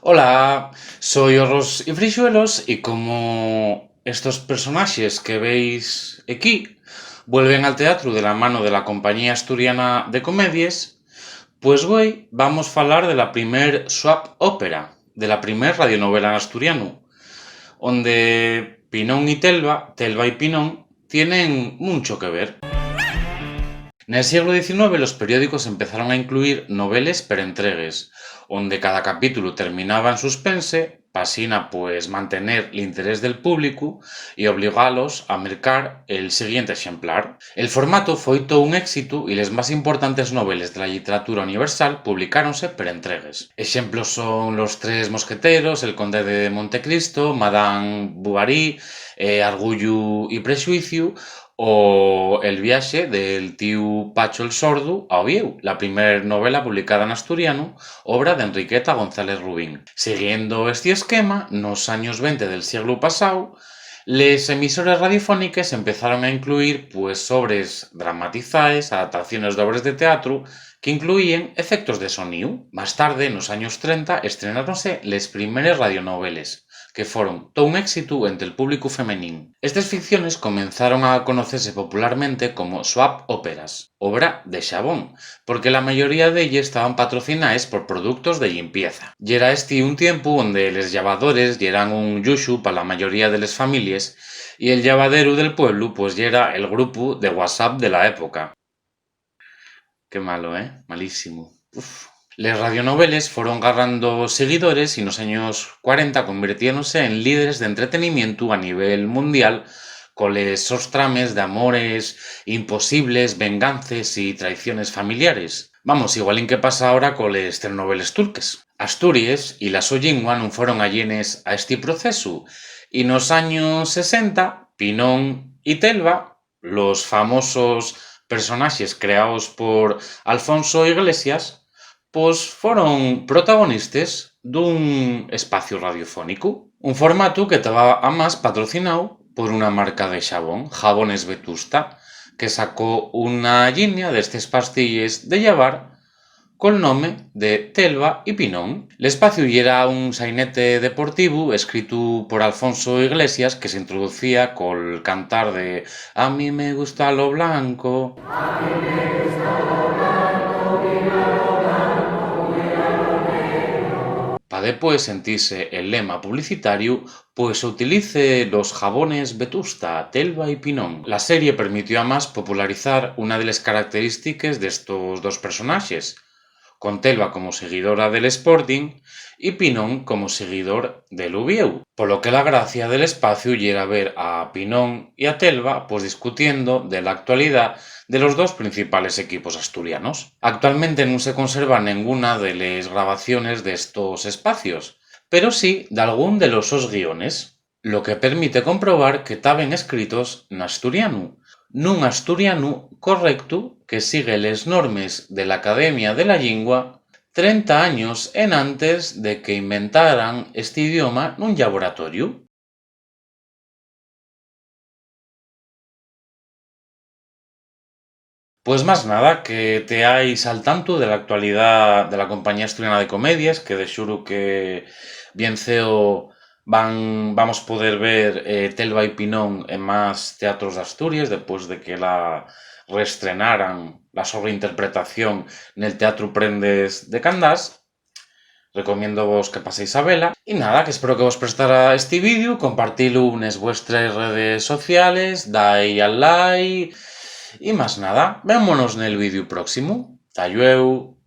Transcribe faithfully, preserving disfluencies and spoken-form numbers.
Hola, soi Horros y Frixuelos y como estos personaxes que veis equí vuelven al teatru de la mano de la Compañía Asturiana de Comedies, pues güei vamos falar de la primer soap opera, de la primer radionovela n'asturianu, onde Pinón y Telva, Telva y Pinón, tienen muncho que ver. Nel sieglu diecinueve los periódicos empezaron a incluir noveles per entregues, onde cada capítulu terminaba en suspense, p'asina, pues, mantener l'interés del públicu y obligalos a mercar el siguiente exemplar. El formatu foi too un éxitu y les más importantes noveles de la lliteratura universal publicáronse per entregues. Exemplos son Los Tres Mosqueteros, El Conde de Montecristo, Madame Bovary, eh, Arguyu y Prexuiciu, o El viaxe del tíu Pacho el Sordu a Oviéu, la primer novela publicada n'asturianu, obra d'Enriqueta González Rubín. Siguiendo esti esquema, nos años venti del sieglu pasáu, les emisores radiofóniques empezaron a incluir, pues, obres dramatizaes, adaptaciones d'obres de teatru, que incluíen efectos de soníu. Más tarde, nos años trenta, estrenáronse les primeres radionoveles, que foron too un éxitu ente'l públicu femenín. Estes ficciones comenzaron a conocese popularmente como soap operas, obra de xabón, porque la mayoría d'elles taban patrocinaes por productos de llimpieza. Yera esti un tiempu onde les llavadores yeran un lluxu pa la mayoría de les families y el llavaderu del pueblu, pues, yera el grupu de WhatsApp de la época. Qué malo, ¿eh? Malísimo. Uf. Les radionoveles foron garrando seguidores y nos años cuarenta convirtiéronse en líderes d'entretenimientu a nivel mundial, coles sos trames d'amores imposibles, vengances y traiciones familiares. Vamos, igualín que pasa ahora coles telenoveles turques. Asturies y la so llingua nun foron allenes a esti procesu, y nos años sesenta, Pinón y Telva, los famosos personaxes creaos por Alfonso Iglesias, pos foron protagonistes d'un espaciu radiofónicu, un formatu que taba amás patrocináu por una marca de xabón, Jabones Vetusta, que sacó una llinia d'estes pastilles de llavar col nome de Telva y Pinón. L'espaciu yera un sainete deportivu escritu por Alfonso Iglesias que s'introducía col cantar de "A mí me gusta lo blanco". Pa depués sentise el lema publicitariu, pues utilice los jabones Vetusta, Telva y Pinón. La serie permitió amás popularizar una de les característiques d'estos dos personaxes, con Telva como seguidora del Sporting y Pinón como seguidor del Uviéu, polo que la gracia del espaciu yera ver a Pinón y a Telva, pues, discutiendo de la actualidá de los dos principales equipos asturianos. Actualmente nun se conserva nenguna de les grabaciones d'estos espacios, pero sí d'algún de los sos guiones, lo que permite comprobar que taben escritos n'asturianu, nun asturianu correctu que sigue les normes de l'Academia de la Llingua trenta años enantes de que inventaran esti idioma nun llaboratoriu. Pues más nada, que teáis al tantu de la actualidá de la Compañía Asturiana de Comedies, que de xuru que bien ceo van, vamos poder ver, eh, Telva y Pinón en más teatros d'Asturies, depués de que la restrenaran la so reinterpretación nel Teatru Prendes de Candás. Recomiéndovos que paséis a vela. Y nada, que espero que vos prestara esti vídeu, compartilu nes vuestres redes sociales, dai al like. Y más nada, vémonos nel vídeu próximu. Ta llueu.